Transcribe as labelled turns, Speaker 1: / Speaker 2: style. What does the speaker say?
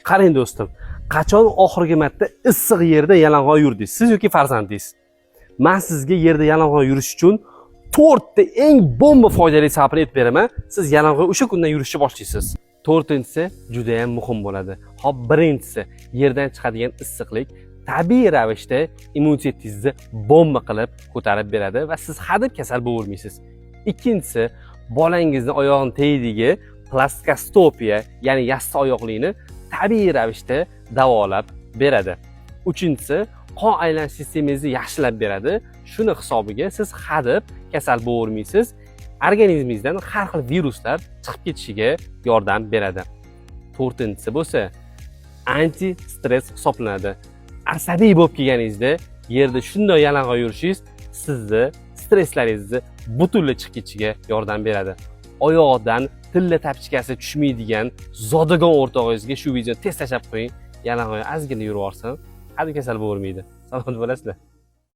Speaker 1: Qarang, do'stim, qachon oxirgi marta issiq yerda yalang'och yurdingiz, siz yoki farzandingiz? Man sizga yerda yalang'och yurish uchun to'rtta eng bomba foydali sababni aytib beraman. Siz yalang'och o'sha kundan yurishni boshlaysiz. To'rtinchisi juda ham muhim bo'ladi. Hop, birinchisi: yerdan chiqadigan issiqlik tabiiy ravishda immunitetingizni bomba qilib ko'tarib beradi va siz hadeb kasal bo'lavermaysiz. Ikkinchisi: bolangizni oyog'ini tagidagi плоскостопие, ya'ni yassi oyoqlikni tabiiy ravishda davolab beradi. Uchinchisi: qon aylanish sistemangizni yaxshilab beradi. Shuni hisobiga siz hadeb kasal bo'lavermaysiz, organizmingizdan har xil viruslar chiqib ketishiga yordam beradi. To'rtinchisi bo'lsa anti stress hisoblanadi. Asabiy bo'lib kelganingizda yerda shunday yalang'och yurishingiz sizni stresslaringizni butunlay chiqib ketishiga yordam beradi. Oyog'idan tilla tapochkasi tushmaydigan zodagon o'rtog'ingizga shu videoni tez tashlab qo'ying, yalang'och ozgina yurib yuborsin, hadeb kasal bo'lavermaydi. Salomat bo'lasizlar.